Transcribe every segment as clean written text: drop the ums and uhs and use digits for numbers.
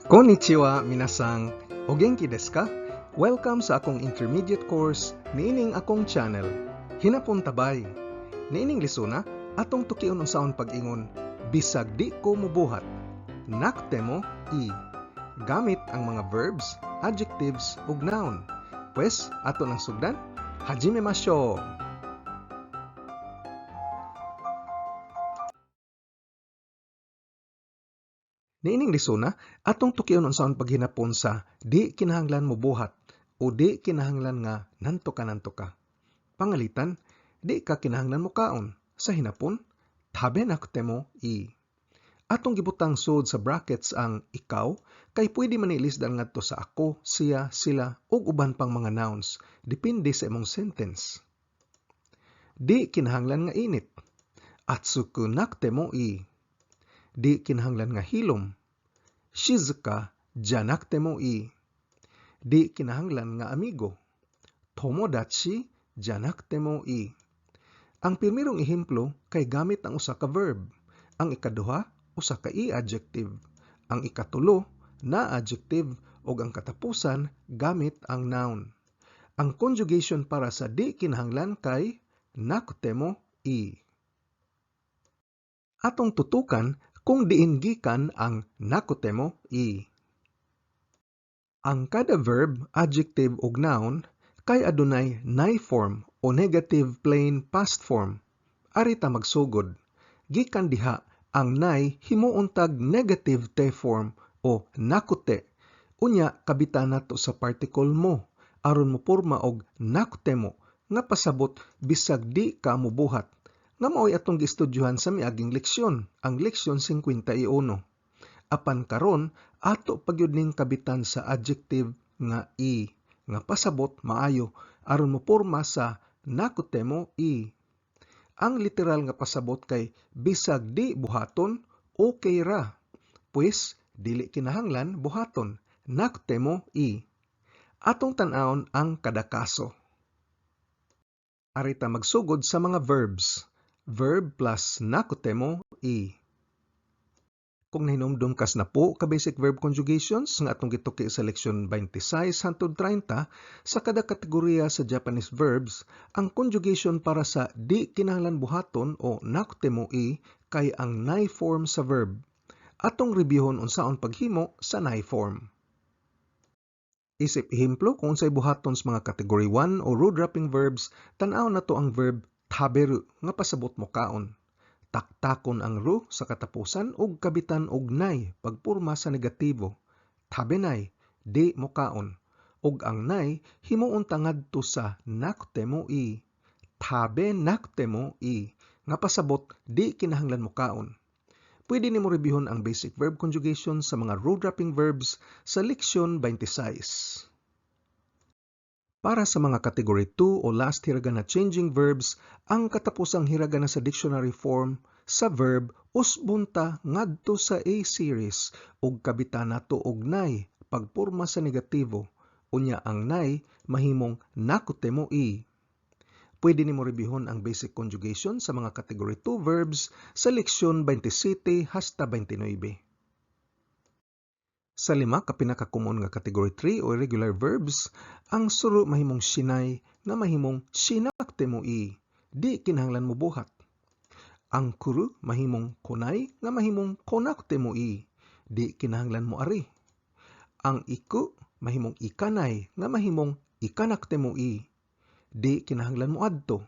Konnichiwa, minasan. O genki desu ka? Welcome sa akong intermediate course niining akong channel. Hinapon tabay. Niining lisuna, atong tukion unsaon pag-ingon bisag di ko mubuhat. Nakutemo ii. Gamit ang mga verbs, adjectives ug noun. Pues, ato nang sugdan. Hajime masho. Niining lisuna, atong tukion unsaon paghinapon sa di kinahanglan mobuhat o di kinahanglan nga nanto ka nanto ka. Pangalitan, di ka kinahanglan mokaon. Sa hinapon, tabenakutemo ii. Atong gibutang sud sa brackets ang ikaw kay pwede man ilisdan ngadto sa ako, siya, sila ug uban pang mga nouns depende sa imong sentence. Di kinahanglan nga init. Atsuku nakutemo ii. Di kinahanglan nga hilom. Shizuka janakutemo ii. Di kinahanglan nga amigo. Tomodachi janakutemo ii. Ang primerong ehemplo kay gamit ang usa ka verb. Ang ikaduha usa ka i-adjective. Ang ikatulo na adjective ug ang katapusan gamit ang noun. Ang conjugation para sa di kinahanglan kay nakutemo ii. Atong tutukan kung diin gikan ang nakutemo ii. Ang kada verb, adjective ug noun kay adunay nai form o negative plain past form. Ari ta magsugod. Gikan diha ang nai himuon tag negative te form o nakute. Unya kabitan nato sa particle mo aron moporma og nakutemo nga pasabot bisag di ka mobuhat. Nga maoy atong giestudyohan sa miaging leksyon, ang leksyon 51. Apan karon ato pa gyud ning kabitan sa adjective nga i nga pasabot maayo aron moporma sa nakutemo ii. Ang literal nga pasabot kay bisag di buhaton, okay ra. Pues dili kinahanglan buhaton, nakutemo ii. Atong tan-awon ang kada kaso. Ari ta magsugod sa mga verbs. Verb plus nakutemo ii. Kung nahinumdum kas napo ka basic verb conjugations nga atong gituki sa leksyon 26 hangtod 30, sa kada kategorya sa Japanese verbs, ang conjugation para sa di kinahanglan buhaton o nakutemo ii kay ang nai form sa verb. Atong reviewon unsaon paghimo sa nai form. Isip ehemplo kung unsay buhaton sa mga category 1 o ru-dropping verbs, tan-aw nato ang verb taberu nga pasabot mokaon. Taktakon ang ru sa katapusan ug kabitan og nai pagporma sa negatibo. Tabenai, di mokaon. Ug ang nai himuon ta ngadto sa nakutemo ii. Tabe nakutemo ii nga pasabot di kinahanglan mokaon. Pwede nimo reviewon ang basic verb conjugation sa mga ru-dropping verbs sa leksyon 26. Para sa mga category 2 o last hiragana changing verbs, ang katapusang hiragana sa dictionary form sa verb usbon ta ngadto sa A series ug kabitan nato og nai pagporma sa negatibo. Unya ang nai mahimong nakutemo ii. Pwede nimo reviewon ang basic conjugation sa mga category 2 verbs sa leksyon 27 hasta 29. Sa lima ka pinaka-common nga category 3 o irregular verbs, ang suru mahimong shinai nga mahimong shinakutemo ii, di kinahanglan mobuhat. Ang kuru mahimong konai nga mahimong konakutemo ii, di kinahanglan moari. Ang iku mahimong ikanai nga mahimong ikanakutemo ii, di kinahanglan moadto.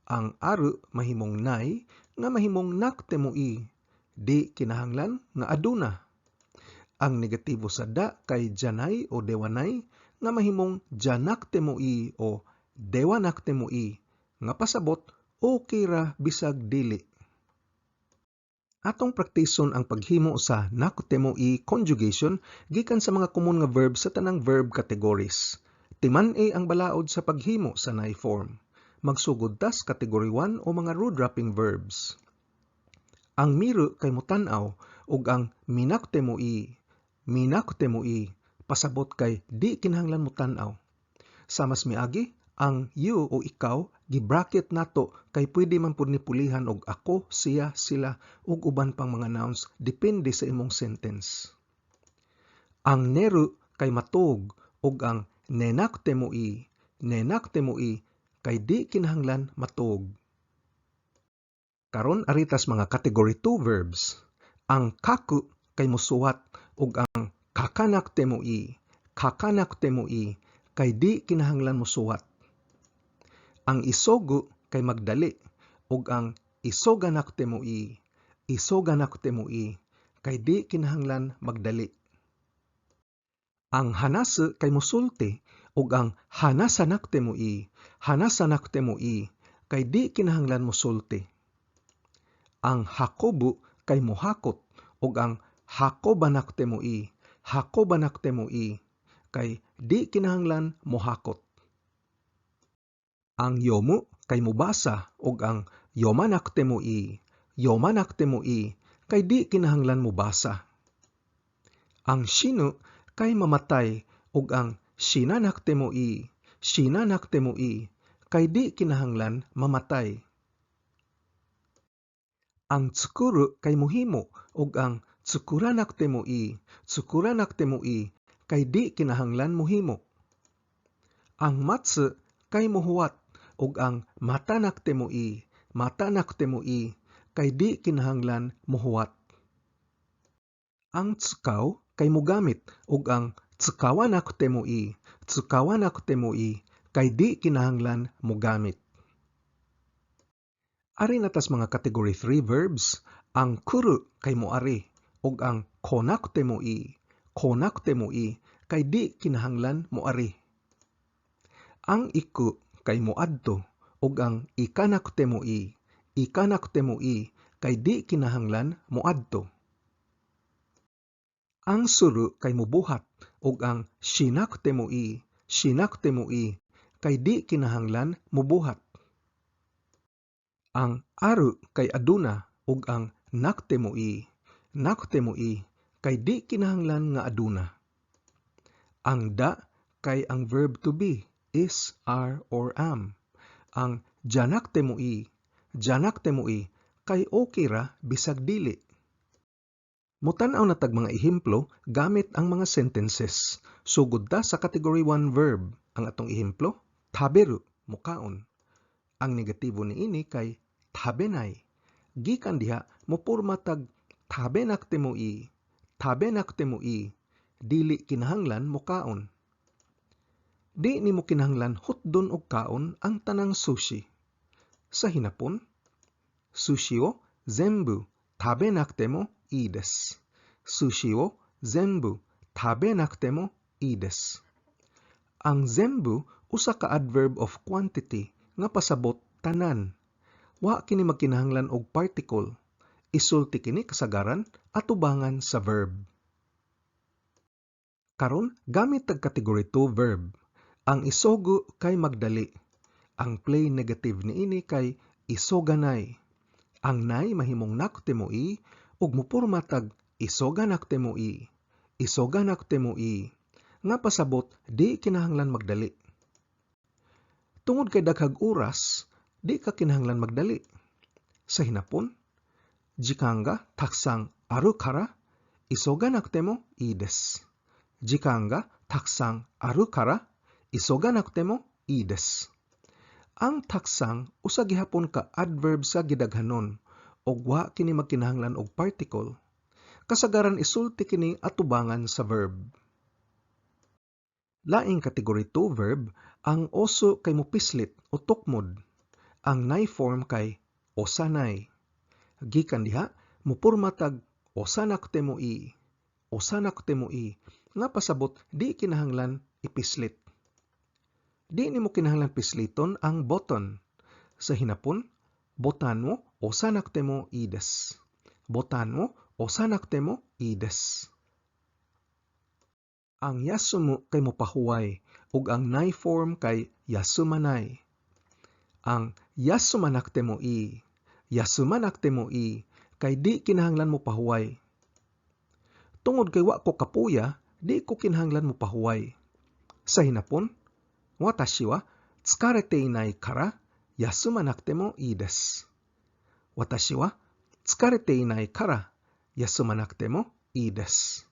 Ang aru mahimong nai nga mahimong nakutemo ii, di kinahanglan nga aduna. Ang negatibo sa da kay janai o dewanai nga mahimong janakutemo ii o dewanakutemo ii nga pasabot okay ra bisag dili. Atong praktison ang paghimo sa nakutemo ii conjugation gikan sa mga common nga verb sa tanang verb categories. Timan-i ang balaod sa paghimo sa nai form. Magsugod tas category 1 o mga ru-dropping verbs. Ang miru kay motan-aw ug ang minakutemo ii, minakutemo ii, pasabot kay di kinahanglan motan-aw. Sa mas miagi, ang you o ikaw gi-bracket nato kay pwede man pud ni pulihan og ako, siya, sila ug uban pang mga nouns depende sa imong sentence. Ang 寝る kay matuog ug ang 寝なくてもいい, 寝なくてもいい kay di kinahanglan matuog. Karon ari tas mga category 2 verbs. Ang 書く kay musuwat ug ang 書かなくてもいい, 書かなくてもいい kay di kinahanglan mosuwat. Ang 急ぐ kay magdali ug ang 急がなくてもいい, 急がなくてもいい kay di kinahanglan magdali. Ang 話す kay musulti ug ang 話さなくてもいい, 話さなくてもいい kay di kinahanglan mosulti. Ang 運ぶ kay mohakot ug ang 運ばなくてもいい, 運ばなくてもいい kay di kinahanglan mohakot. Ang 読む kay mobasa ug ang 読まなくてもいい, 読まなくてもいい kay di kinahanglan mobasa. Ang 死ぬ kay mamatay ug ang 死ななくてもいい, 死ななくてもいい kay di kinahanglan mamatay. Ang 作る kay mohimo ug ang 作らなくてもいい, 作らなくてもいい kay di kinahanglan mohimo. Ang 待つ kay mohuwat ug ang 待たなくてもいい, 待たなくてもいい kay di kinahanglan mohuwat. Ang 使う kay mogamit ug ang 使わなくてもいい, 使わなくてもいい kay di kinahanglan mogamit. Ari na tas mga category 3 verbs. Ang 来る kay moari ug ang 来なくてもいい, 来なくてもいい kay di kinahanglan moari. Ang 行く kay moadto ug ang 行かなくてもいい, 行かなくてもいい kay di kinahanglan moadto. Ang する kay mobuhat ug ang しなくてもいい, しなくてもいい kay di kinahanglan mobuhat. Ang ある kay aduna ug ang なくてもいい, なくてもいい kay di kinahanglan nga aduna. Ang だ kay ang verb to be, is, are, or am. Ang じゃなくてもいい, じゃなくてもいい kay okay ra bisag dili. Mutan-aw na tag mga ehemplo gamit ang mga sentences. Sugod ta sa category 1 verb. Ang atong ehemplo, 食べる, mukaon. Ang negatibo niini kay 食べない. Gikan diha, mopurma tag 食べなくてもいい, 食べなくてもいい, dili kinahanglan mokaon. Di nimo kinahanglan hutdon og kaon ang tanang sushi. Sa Hinapon, 寿司を全部食べなくてもいいです. 寿司を全部食べなくてもいいです. Ang 全部 usa ka adverb of quantity nga pasabot tanan. Wa kini magkinahanglan og particle. Isulti kini kasagaran atubangan sa verb. Karon gamit tag category 2 verb. Ang 急ぐ kay magdali. Ang plain negative niini kay 急がない. Ang ない mahimong なくてもいい ug mopurma tag 急がなくてもいい, 急がなくてもいい nga pasabot di kinahanglan magdali. Tungod kay daghag oras, di ka kinahanglan magdali. Sa Hinapon, 時間がたくさんあるから急がなくてもいいです. 時間がたくさんあるから急がなくてもいいです. Ang たくさん usa gihapon ka adverb sa gidaghanon ug wa kini magkinahanglan og particle. Kasagaran isulti kini atubangan sa verb. Laing category 2 verb, ang 押す kay mopislit o tukmod. Ang ない form kay 押さない. Gikan diha, mopurma tag 押さなくてもいい, 押さなくてもいい, nga pasabot di kinahanglan ipislit. Di nimo kinahanglan pisliton ang button. Sa Hinapon, ボタンを押さなくてもいいです. ボタンを押さなくてもいいです. Ang 休む kay mopahuway ug ang ない form kay 休まない. Ang 休まなくてもいい, 休まなくてもいい kay di kinahanglan mopahuway. Tungod kay wa ko kapuya, di ko kinahanglan mopahuway. Sa Hinapon, 私は疲れていないから休まなくてもいいです. 私は疲れていないから休まなくてもいいです.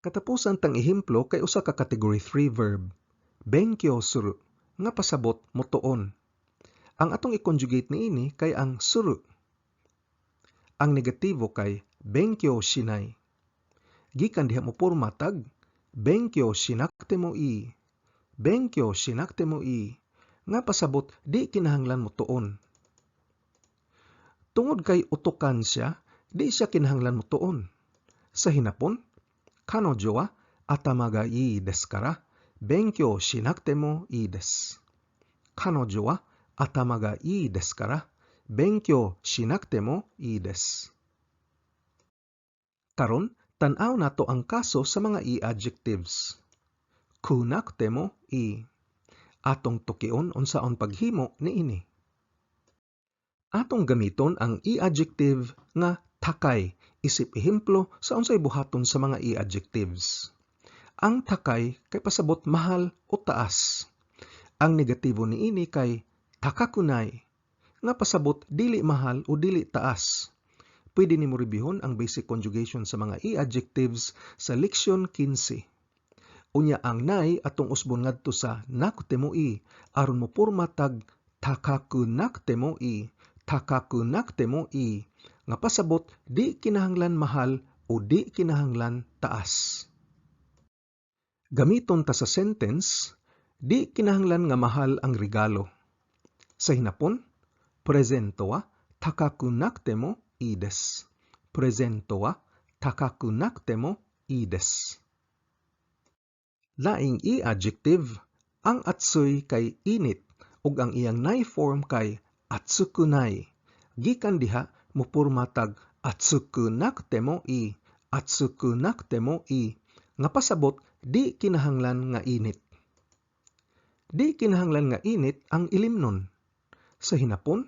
Katapusan tang ehemplo kay usa ka category 3 verb, 勉強する, nga pasabot motuon. Ang atong i-conjugate niini kay ang する. Ang negatibo kay 勉強しない. Gikan diha moporma tag 勉強しなくてもいい. 勉強しなくてもいい nga pasabot di kinahanglan motuon. Tungod kay utukan siya, di siya kinahanglan motuon. Sa Hinapon, 彼女は頭がいいですから、勉強しなくてもいいです。彼女は頭がいいですから、勉強しなくてもいいです。Karon, tan-aw nato ang kaso sa mga い adjectives. くなくてもいい. Atong tukion unsaon paghimo niini. Atong gamiton ang い adjective nga 高い isip ehemplo sa unsay buhaton sa mga い adjectives. Ang 高い kay pasabot mahal o taas. Ang negatibo niini kay 高くない nga pasabot dili mahal o dili taas. Pwede nimo rebihon ang basic conjugation sa mga い adjectives sa leksyon 15. Unya ang ない atong usbon ngadto sa なくてもいい aron moporma tag 高くなくてもいい, 高くなくてもいい nga pasabot di kinahanglan mahal o di kinahanglan taas. Gamiton ta sa sentence, di kinahanglan nga mahal ang regalo. Sa Hinapon, プレゼントは高くなくてもいいです。プレゼントは高くなくてもいいです。Laing い adjective, ang 熱い kay init ug ang iyang ない form kay 熱くない. Gikan diha mopurma tag 熱くなくてもいい, 熱くなくてもいい nga pasabot di kinahanglan nga init. Di kinahanglan nga init ang ilimnon. Sa Hinapon,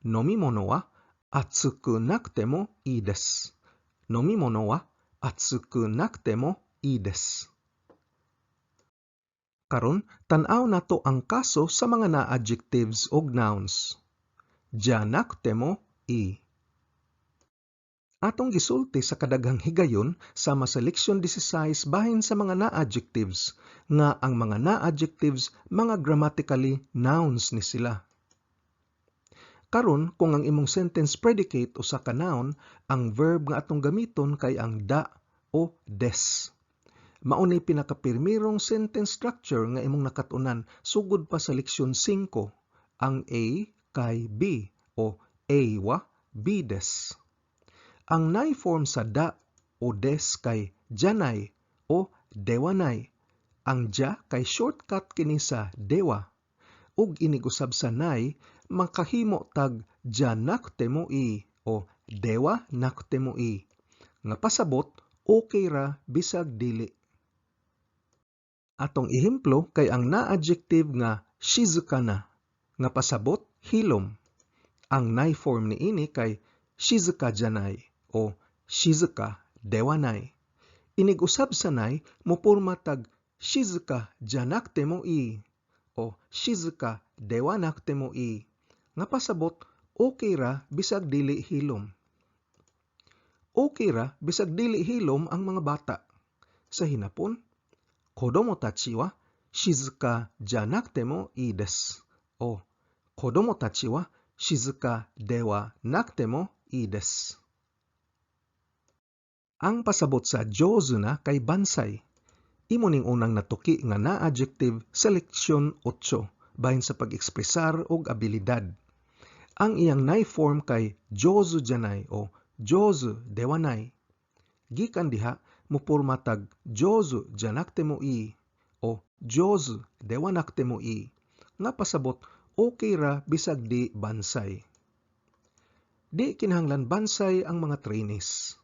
飲み物は熱くなくてもいいです。飲み物は熱くなくてもいいです。Karon, tan-aw nato ang kaso sa mga な adjectives og nouns. じゃなくてもいい. Atong gisulti sa kadaghang higayon sama sa leksyon 16 bahin sa mga na adjectives nga ang mga na adjectives mga grammatically nouns ni sila. Karon, kung ang imong sentence predicate usa ka noun, ang verb nga atong gamiton kay ang だ o です. Mao ni pinakapirmirong sentence structure nga imong nakat-unan sugod pa sa leksyon 5, ang A kay B o A wa B です. Ang ない form sa だ o です kay じゃない o ではない. Ang じゃ kay shortcut kini sa では. Ug inig-usab sa ない, makahimo tag じゃなくてもいい o ではなくてもいい. Nga pasabot, okay ra bisag dili. Atong ehemplo kay ang な adjective nga 静かな nga pasabot hilom. Ang ない form niini kay 静かじゃない o 静かではない. Inig-usab sa ない mopurma tag 静かじゃなくてもいい o 静かではなくてもいい nga pasabot okay ra bisag dili hilom. Okay ra bisag dili hilom ang mga bata. Sa Hinapon, 子供たちは静かじゃなくてもいいです。o 子供たちは静かではなくてもいいです。Ang pasabot sa 上手な kay bansay. Imo ning unang natuki nga na adjective sa leksyon 8 bahin sa pag-ekspresar og abilidad. Ang iyang ない form kay 上手じゃない o 上手ではない. Gikan diha mopurma tag 上手じゃなくてもいい o 上手ではなくてもいい nga pasabot okay ra bisag di bansay. Di kinahanglan bansay ang mga trainees.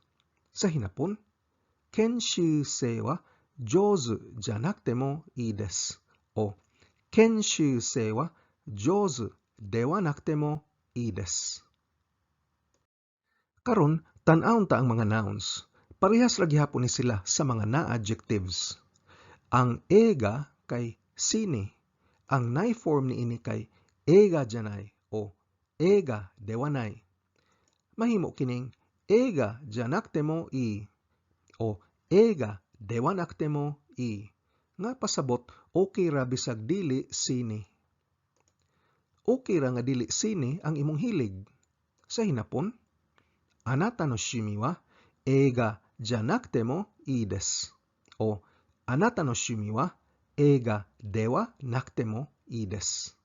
Sa Hinapon, 研修生は上手じゃなくてもいいです o 研修生は上手ではなくてもいいです。Karon, tan-awon ta ang mga nouns. Parehas ra gihapon ni sila sa mga na adjectives. Ang 映画 kay sine. Ang ない form niini kay 映画じゃない o 映画ではない. Mahimo kining 映画じゃなくてもいい o 映画 dewa nakute mo ii. Nga pasabot okay ra bisag dili sine. Okay ra nga dili sine ang imong hilig. Sa Hinapon, anata no shumi wa eiga janakute mo ii desu. O anata no shumi wa eiga dewa nakute mo ii desu.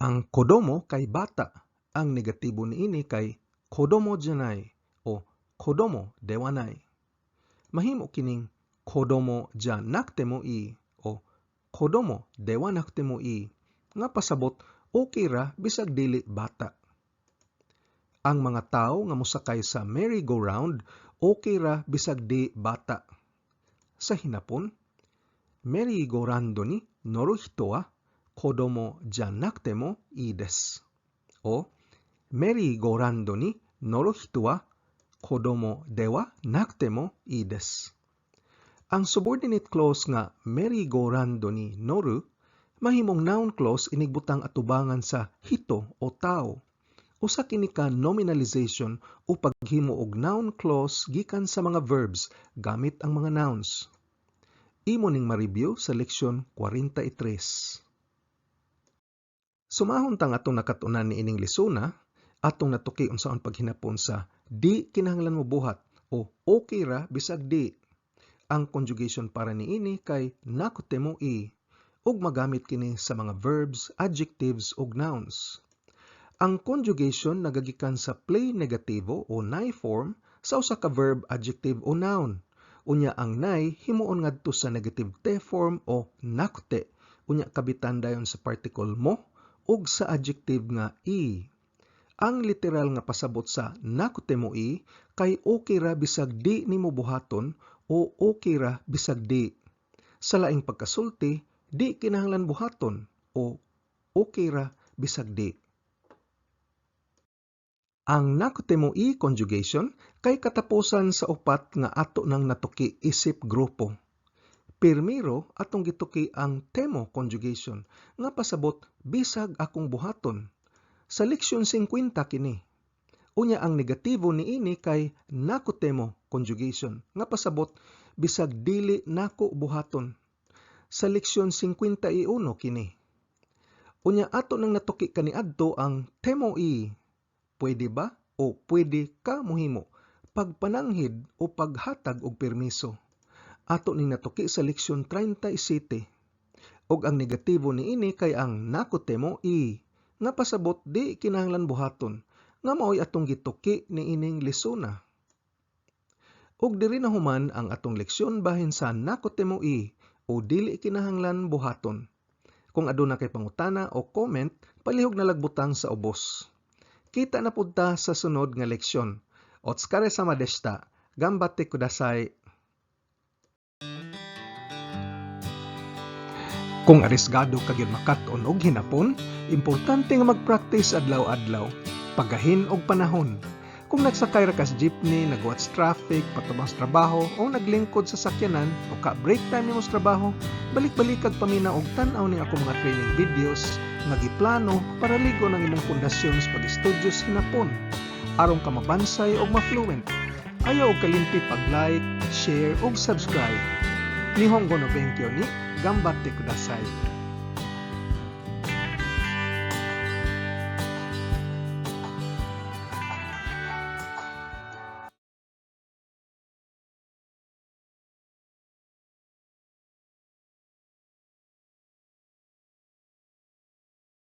Ang kodomo kay bata. Ang negatibo niini kay kodomo janai o kodomo dewa nai. Mahimo kining kodomo janakute mo ii o kodomo dewa nakute mo ii nga pasabot okay ra bisag dili bata. Ang mga tawo nga mosakay sa merry-go-round okay ra bisag di bata. Sa Hinapon, merry-go-round ni noru hito wa kodomo janakute mo ii desu. O merry-go-round ni noru hito wa kodomo dewa nakute mo ii desu. Ang subordinate clause nga merry-go-round ni noru mahimong noun clause inigbutang atubangan sa hito o tao. Usa kini ka nominalization o paghimo og noun clause gikan sa mga verbs gamit ang mga nouns. Imo ning ma-review sa leksyon 43. Sumahon tang atong nakat-unan niining lesona, atong natuki unsaon paghinapon sa di kinahanglan mo buhat o okay ra bisag di. Ang conjugation para niini kay nakute mo ii ug magamit kini sa mga verbs, adjectives ug nouns. Ang conjugation nagagikan sa plain negatibo o nai form sa usa ka verb, adjective o noun. Unya ang nai himuon ngadto sa negative te form o nakute. Unya kabitan dayon sa particle mo ug sa adjective nga ii. Ang literal nga pasabot sa nakute mo ii kay okay ra bisag di nimo buhaton o okay ra bisag di. Sa laing pagkasulti, di kinahanglan buhaton o okay ra bisag di. Ang nakute mo ii conjugation kay katapusan sa upat nga ato nang natuki isip grupo. Pirmiro atong gituki ang temo conjugation nga pasabot bisag akong buhaton. Sa leksyon 50 kini. Unya ang negatibo niini kay nakutemo conjugation nga pasabot bisag dili nako buhaton. Sa leksyon 51 kini. Unya ato nang natuki kaniadto ang temo ii. Pwede ba o pwede ka mohimo pagpananghid o paghatag og permiso. Ato ning natuki sa leksyon 37. Og ang negatibo niini kay ang nakutemo ii nga pasabot di kinahanglan buhaton nga maoy atong gituki niining lesona. Ug diri na human ang atong leksyon bahin sa nakutemo ii o dili kinahanglan buhaton. Kung aduna kay pangutana o comment, palihog na lag butang sa ubos. Kita na pud ta sa sunod nga leksyon. Otsukaresama deshita. Ganbatte kudasai. Kung arisgado ka gyud makat-on og hinapon, importante nga mag-practice adlaw-adlaw. Pagahin og panahon. Kung nagsakay ra kas jeepney, nagwat sa traffic, patubang sa trabaho, o naglingkod sa sakyanan, o ka break time nimo sa trabaho, balik-balik kag paminaw og tan-aw ning akong mga training videos nga giplano para ligon ang imong pundasyon sa pag-estudyo sa Hinapon aron ka mabansay og ma-fluent. Ayaw og kalimti pag-like, share ug subscribe. Nihongo no benkyou ni ganbatte kudasai.